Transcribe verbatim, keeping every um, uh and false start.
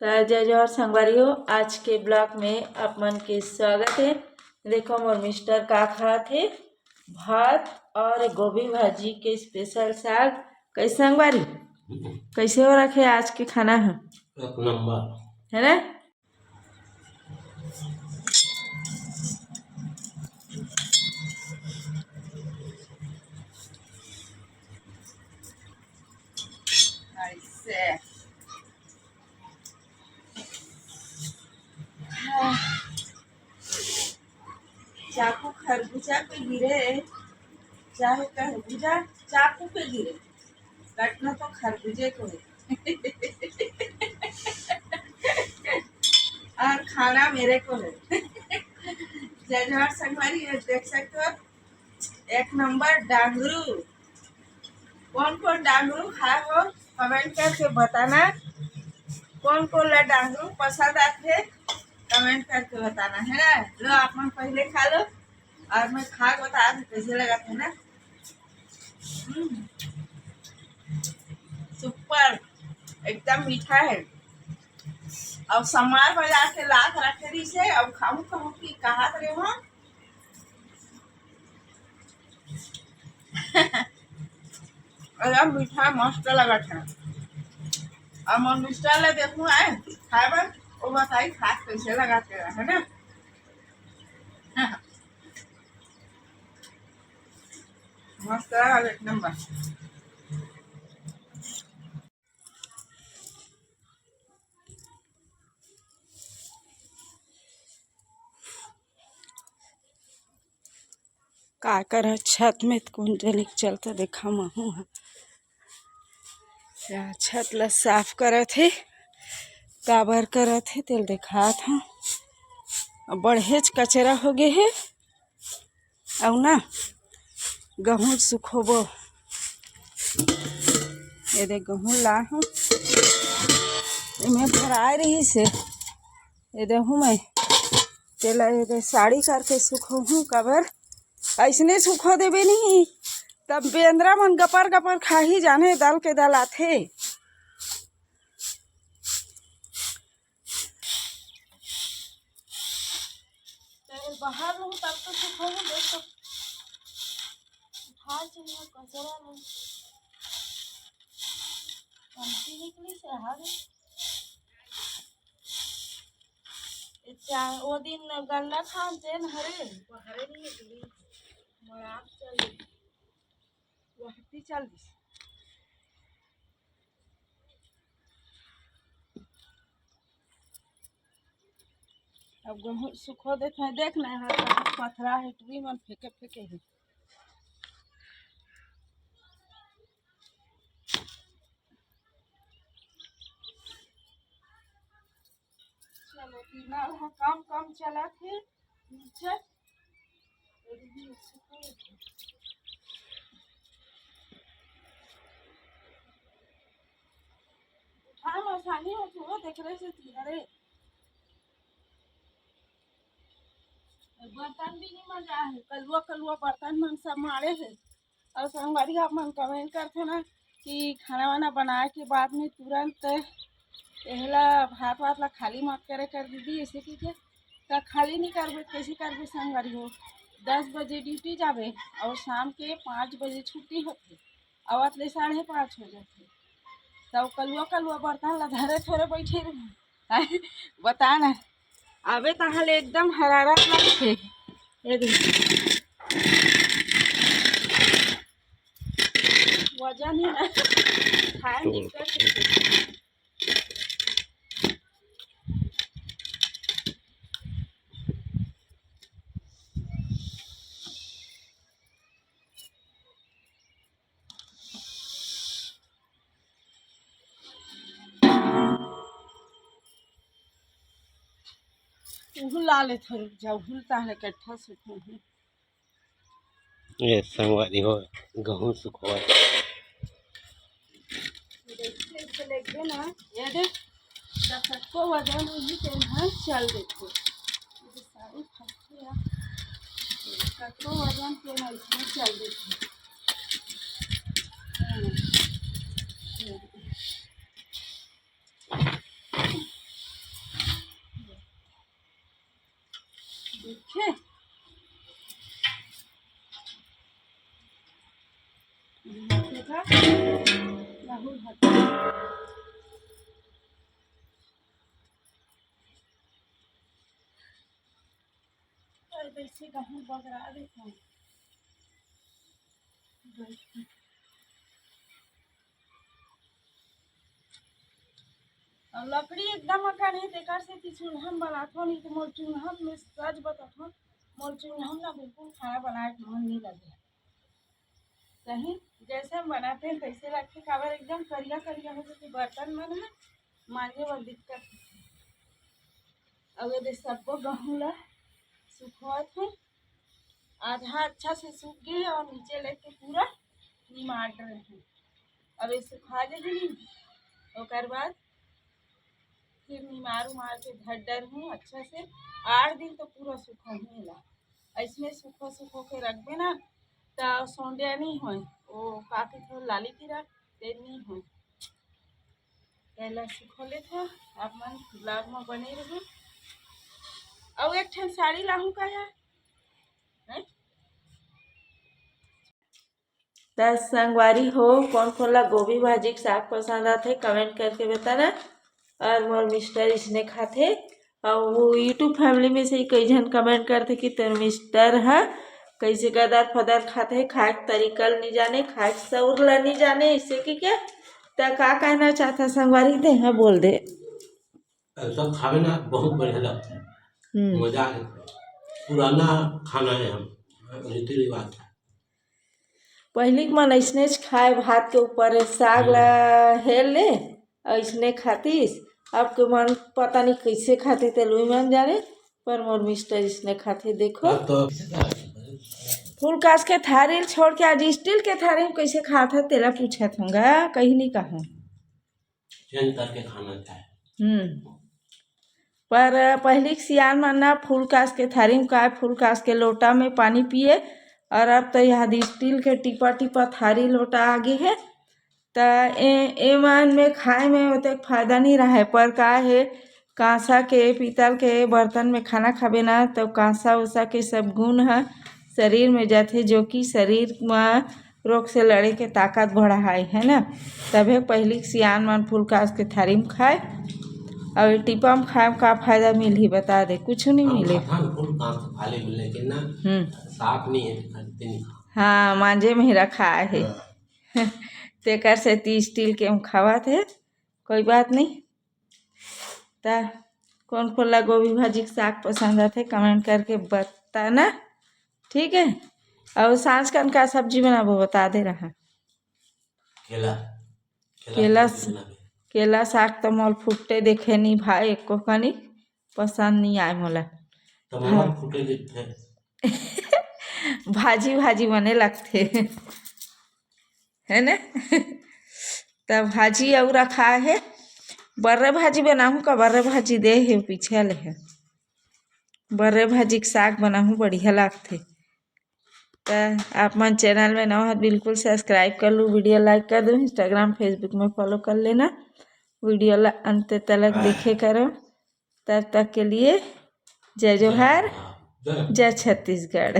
त जय जोहार संगवारी हो, आज के vlog में आप मन के स्वागत हे। देखो मोर मिस्टर का खात हे, भात और गोभी भाजी के special साग। कैसे संगवारी, कैसे हो रखे आज के खाना ह? एक नंबर। है ना? ऐसे। हाँ। चाकू खरबूजा पे गिरे, चाहे खरबूजा चाकू पे गिरे, कटना तो खरबूजे को है। और खाना मेरे को है। जय जोहार संगवारी, ये देख सकते हो, एक नंबर डांगरू। कौन कौन डांगरू खाए हो, comment करके बताना। कौन कौन ला डांगरू पसंद आथे, comment करके बताना, है ना? लो, आप मन पहले खा लो और मैं खा के बता दूं कैसे लगा थे ना। हम्म, super, एकदम मीठा है। अब समार बाजार से लाख रखे रही से, अब खाऊं खाऊं की कहा करे वहाँ। अरे मीठा मस्त लगत है। अब मोर मिस्टर ला देखूं आए खाए बर, वो बताई खास कैसे लगत है, है ना? मस्त लगल एक नंबर। का कर छत में त कोन जनिक चलता देखा महू ह। या छत ला साफ करत हे, काबर करत हे तेल देखात हूँ। अब बढ़ेच कचरा हो गे हे। अउ ना गहूँ सुखोबो। ये दे गहूँ ला हूँ, एमे भराए रही से। ये दे हूँ मैं तेला ये दे साड़ी करके सुखो हूँ, काबर ऐसने सुखो देबे नहीं तब बेंदरा मन गपर गपर खाही जाने दल के दल आथे। तेरे बाहर रहूं तब तो सुखाऊं, देख तो उठा चाहिए कचरा लो। कमती निकली से हर। अच्छा, वो दिन गंदा खान तेन हरे, वो हरे नहीं निकली। मैं आप चल, वो हत्ती चल दिस। अब गहूँ सुखो देत हैं, देख ना, यहाँ पर पथरा है, टुरी मन फेंके फेंके है। चलो, तीना वहाँ काम काम चलत है नीचे। उठाए में आसानी होत हो, देख रहे से तीहरे। बर्तन भी नहीं मजा है, कलुआ कलुआ बर्तन मन सब मारे है। और संगवारी आप मन comment करथे ना कि खाना वाना बनाए के बाद में तुरंत एहला भात वात ला खाली मत करे कर दीदी, ऐसे की के त खाली नहीं करबे, कैसे करबे संगवारी हो? दस बजे ड्यूटी जाबे और शाम के पाँच बजे छुट्टी होथे, आवत ले साढ़े पाँच हो जाथे। तब कलुआ कलुआ बर्तन ला धरे थोड़े बैठे रहूँ। बता ना, अबे तहाँ ले एकदम हरारत लगथे। ये देख, वजन ही ना, खाए में दिक्कत होथे। उहू ला लेथन, रुक जा, उहू ल ताहले कट्ठा सुखोहूँ। ये संगवारी हो, गहूँ सुखोवत। देखते से लेके ना, ये देख, कतको वजन होही, तेन ह चल देथे। ये सारी फटके ह, कतको वजन तेन ह इसमें चल देथे। हम्म। ये देख। रखे। देखा, राहुल हटा। अरे, जैसे गहूँ बगरा देता हूँ। अउ लकड़ी एकदम अकन हे, तेकर सेती चूल्हा म बनाथों, नहीं तो मोर चूल्हा में सच बताथों, मोर चूल्हा में ना बिल्कुल खाना बनाए के मन नहीं लगे। सही, जैसे हम बनाते हैं तैसे लगथे, काबर एकदम करिया करिया हो जाथे बर्तन मन ह, मांजे बर दिक्कत होथे। अब ये दे सबो गहूँ ला सुखोत हे, आधा अच्छा से सूख गे और नीचे लेके पूरा निमार रहे हैं। अब ये सुखा जाही नहीं, ओकर बाद फिर निमार उमार के धर डर हूँ अच्छा से। आठ दिन तो पूरा सुखा ही ला, ऐसने सुखो सुखो के रखबे ना, त सोंडिया नहीं होय, वो का कहिथे, लाली कीरा, ते नहीं होय। पहला सुखो लेथों, आप मन vlog में बने रहू। अउ एक ठन साड़ी लाहूँ का यार, हैं? त संगवारी हो, कोन कोन ला गोभी भाजी के साग पसंद आथे, comment करके बताना। और मोर मिस्टर इसने खाथे, और वो YouTube family में से ही कई झन comment करथे कि तोर मिस्टर ह कैसे गदर फदर खाथे, खाए के तरीका ल नहीं जाने, खाए के सौर ला नहीं जाने, इसे कि क्या? त का कहना चाहता संगवारी, ते ह बोल दे। ऐसा खावे ना बहुत बढ़िया लगता है, हम्म। मजा आ जाता है। पुराना खाना है हम, रीति रिवाज है। पहिली के मन अइसनेच खाए, भात के ऊपर साग ला हेर ले, अइसने खातिस। अब के मन पता नहीं कैसे खाथे, ते लुई मन जाने, पर मोर मिस्टर इसने खाथे। देखो, अब तो फूल कास के थारी ल छोड़ के आज स्टील के थारी में कैसे खात है, तेला पूछत हूँ गा, कहीं नहीं कहूँ। चेंज करके खाना चाहे। हम्म। पर पहिली के सियान मन ना फूल कास के थारी में काय, फूल कास के लोटा में पानी पिए, और अब तो यह स्टील के टीपा टीपा थारी लोटा आ गे हे। त ए, ए मन में खाए में ओतेक फायदा नहीं रहे, पर का हे, कांसा के, पीतल के बर्तन में खाना खाबे ना, तो कांसा उसा के सब गुण ह शरीर में जाथे, जो कि शरीर म रोग से लड़े के ताकत बढ़ाए, है ना। तभे पहिली के सियान मन फूल कास के थारी में खाए, और टीपा में खाए में का फायदा मिलही, बता दे, कुछ नहीं हम मिले। खाथन फूल कास के थाली में, लेकिन ना हम्म। साफ नहीं है, खरीदते नहीं खा। हाँ, मांजे में ही रखा है। हाँ। तेकर सेती स्टील के हम खावत है, कोई बात नहीं। त कोन कोन ला गोभी भाजी के साग पसंद आथे, comment करके बताना, ठीक है। और सांझ कन का सब्जी बनाबो, बता दे रहा। केला, केला केला सब्जी स-, बनाबे। केला साग तो मोल फुट्टे देखे नहीं भाई, एको कनी पसंद नहीं आए मोला। तो मोला हाँ। फुट्टे देखे। भाजी भाजी बने लगथे, है ना? त भाजी अउ रखा है, बर्रे भाजी बनाहूँ का, बर्रे भाजी दे हे पीछे ले है, बर्रे भाजी के साग बनाहूँ, बढ़िया लागथे। त आप मन channel में नवा हो, बिल्कुल subscribe कर लू, video like कर दो, Instagram, Facebook में follow कर लेना। Video ला अंत तलक देखे करो। तब तक के लिए जय जोहार, जय छत्तीसगढ़।